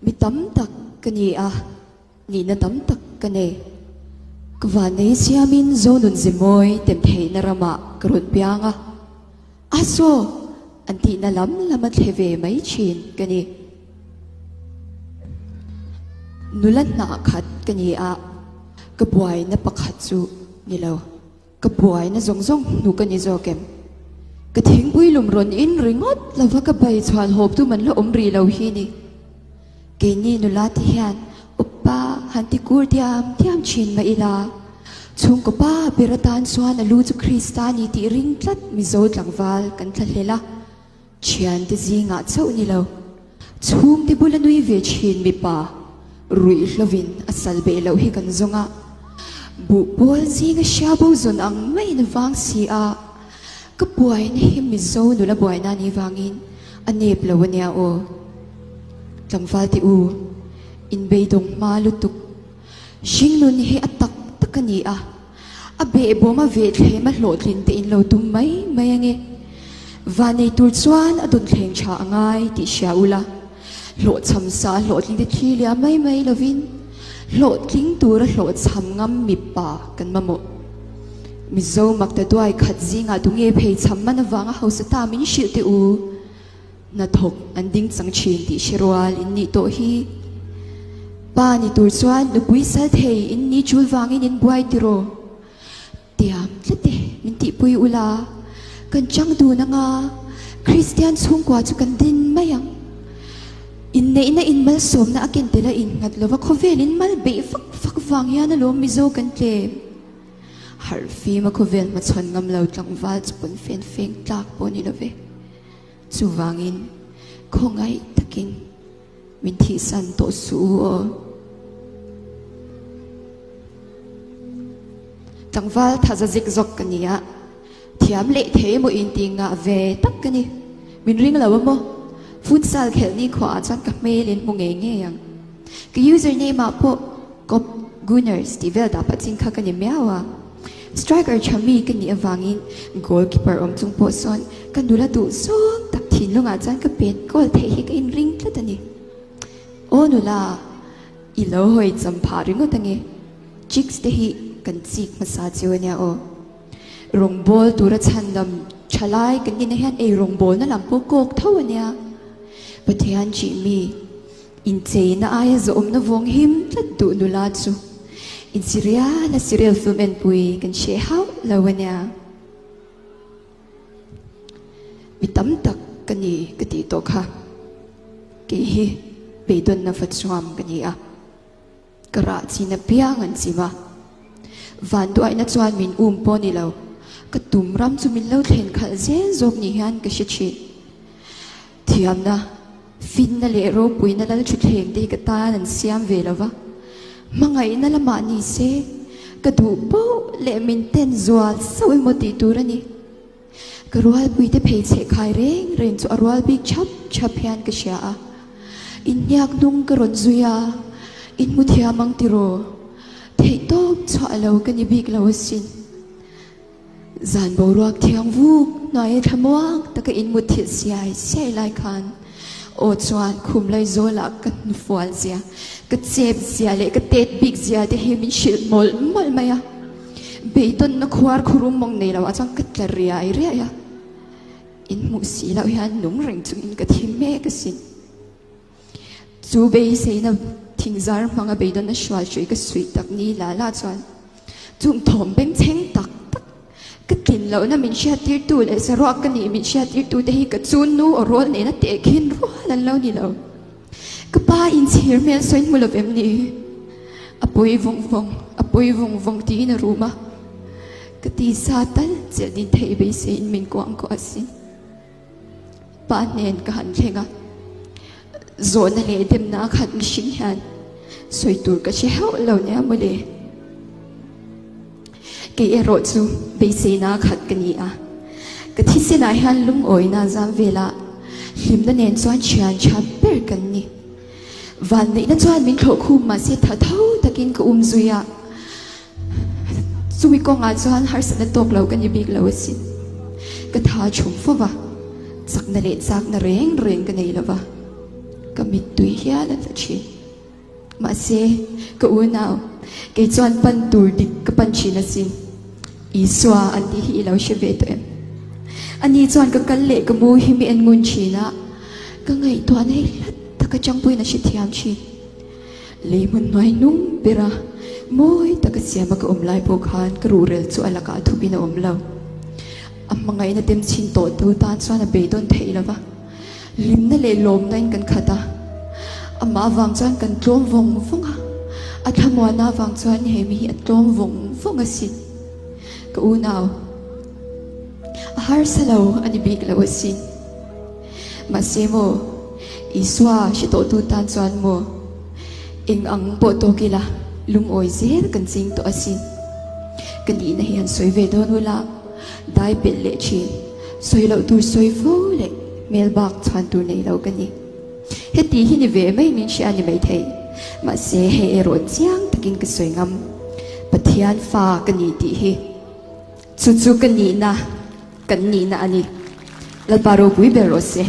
Mi tam tak ka ni a, nihna tam tak ka nei. Ka vannei siamin Zonun Zemawi tem theihna ramah ka rawn piang a, a saw an tihna lam lama thle ve mai thin ka ni. Nula hnah khat ka ni a, ka buaina pakhat chu ni lo. Ka buaina zawng zawng hnu ka ni zawk em? Ka thingpui lum rawn in ringawt lova ka bai chhuan hawp tum an la awm rih lo hi ni. Keini nula te hian upa han ti kur diam diam thin mah ila, chhungkaw pa ber atan chuan a lu chu Krista ni tih ring tlat Mizo tlangval kan thlahlel a. Thiante zingah chauh ni lo, chhungte bula nui ve thin mipa ruih hlovin a sal beh loh hi kan zawng a, buh pawl zinga hria bo zawn ang maiin a vang si a, ka buaina hi Mizo nula buaina a nih vangin a nep lo a nia aw. Tlangval te u, inbeidawng hma lutuk. Hringnun hi a tak tak a ni a. A behbawm a veh thlem a hlawhtlin te in lo tum mai mai ange. Vanei tur chuan a dawn thleng tha a ngai tih hria ula, hlawhchham sa a hlawhtling te thli liam mai mai lovin hlawhtling tura hlawhchham ngam mipa kan mamawh. Mizo makta duai khat zingah tunge pheichham man avanga hausa ta min hrilh teh u. Hnathawk an ding chang thin tih hre rual in nih tawh hi. Pa ni tur chuan nupui sal thei in ni chul vangin in buai tiraw? Tiam tlat e, min tihpui ula, kan chang dun anga Kristian chhungkua chu kan din mai ang. Inneihna in malsawmna a ken tel a innghat lova khawvel in mal beih vak vak vang hian alawm Mizo kan tlem. Harh fim a khawvel hmachhawn ngam lo tlangval chu pawn fen feng tlak pawh ni love. Chuvangin khawngaih takin min thihsan tawh suh u aw. Tlangval thaza zik zawk ka ni a, thiam leh thei emaw inti ngah ve tak ka ni. Min ring lo a maw? Futsal khelh ni khuaah chuan ka hmel in hmu ngei ngei ang. Ka username ah pawh Kop Gunners tih vel dah pah chin kha ka ni miau a. Striker tha mi ka nih avangin goalkeeper awm chung pawh sawn ka nula duh zawng tak thinlungah chuan ka pet goal theih hi ka inring tlat a ni. Aw nula, i lo hawi cham phah ringawt ange. Chicks te hi kan chik hmasa chiu ania aw. Rawngbawl tura chhandam tha lai kan nihna hian ei rawngbawlna lam pawh kawk tho ania. Pathian chih mi. Incheina aia zawhawmna vawng him tlat duh nula chu insirial a serial film enpui kan hre hauh lo a nia. Mi tam tak ka ni ka tih tawh kha kei hi beidawnna va chuam ka ni a, ka rah chin apiang an chim a, vanduaina chuan min um pawh ni lo, ka tum ram chu min lo thlen khalh zel zawk ni hian ka hre thin. Thiamna, finna leh ropuina lal thutthleng te hi ka tan an siam ve lo va, hmangaihna lamah ni se ka duh poh leh min ten zual sauh emaw tih tur a ni. Ka rualpuite pheichheh khai reng reng chu a rual bik chhap chhap hian ka hria a, inhniak hnung ka rawn zui a, inhmu thiam ang tiraw? Theihtawp chhuah lo ka ni bik lo asin. Zan boruak thiang vuk hnuaia thlamuang taka inmut thilh siai siai lai khan aw chuan khum lai zawlah ka hnufual zia, ka chep zia leh ka tet bik zia te hi min hrilh mawlh mawlh mai a. Beidawnna khuar khurum mawng nei loah chuan ka tla riai riai a, inhmuh si loh hian nung reng chungin ka thi mek asin. Chu beiseina thingzar hmanga beidawnna hrual hrui ka suih tak ni la la chuan chung thawm bengchheng tak tak ka tlin lohna min hriattirtu leh saruak ka nih min hriattirtu te hi ka chunnu aw rawl nena tehkhin rual an lo ni lo. Ka pa inchhir hmel sawi hmu lo vem ni? A pawi vawng vawng, a pawi vawng vawng tiin a rum a, ka tisa tal chelh din theih beiseiin min kuangkuah asin. Pa hnen ka han thleng a, zawhna leh demna a khat mihring hian sawi tur ka hre hauh lo nia mawle. Kei erawh chu beiseina a khat ka ni a, ka thisenah hian lungawina a zam vel a, hlimna nen chuan thian tha ber kan ni. Vanneihna chuan min thlawh khum mahse tha tho takin ka um zui a. Chumi kawngah chuan harsatna tawk lo ka ni bik lo asin. Ka tha chhum fo va, chakna leh chakna reng reng ka nei lo va. Ka mittui hial a tla thin. Mahse, ka unau, kei chuan pan tur dik ka pan thin asin. Isua an tih hi i lo hre ve tawh em? Ani chuan ka kal leh ka mu hi mi en ngun thin a, ka ngaihtuahna hi hlat taka changpuiin a hrethiam thin. Lei hmun hnuai hnung bera mawi taka siama ka awm lai pawh khan ka ruhrel chu a lakah thupin a awm lo. A hmangaihna tem chhin tawh tu tan chuan a beidawn theih lo va. Hlimna leh lawmna in kan khat a, amah avang chuan kan tlawm vawng vawng a, a thlamuanna avang chuan he mi hi a tlawm vawng vawng asin. Ka unau, a harsa lo a ni bik lo asin. Mahse maw, Isua hre tawhtu tan chuan maw, eng ang pawh tawk ila lungawi zel kan ching tawh asin. Ka nihna hi han sawi ve dawn ula, dai pelh leh thin, sawi loh tur sawi fo leh hmel bak chhuan tur nei lo ka ni. Heti hi ni ve mai min hria a ni maithei. Mahse hei erawh chiang takin ka sawi ngam, Pathian fa ka ni tih hi. Chu chu ka nihna, kan nihna a ni. Lalpa ropui ber rawh se.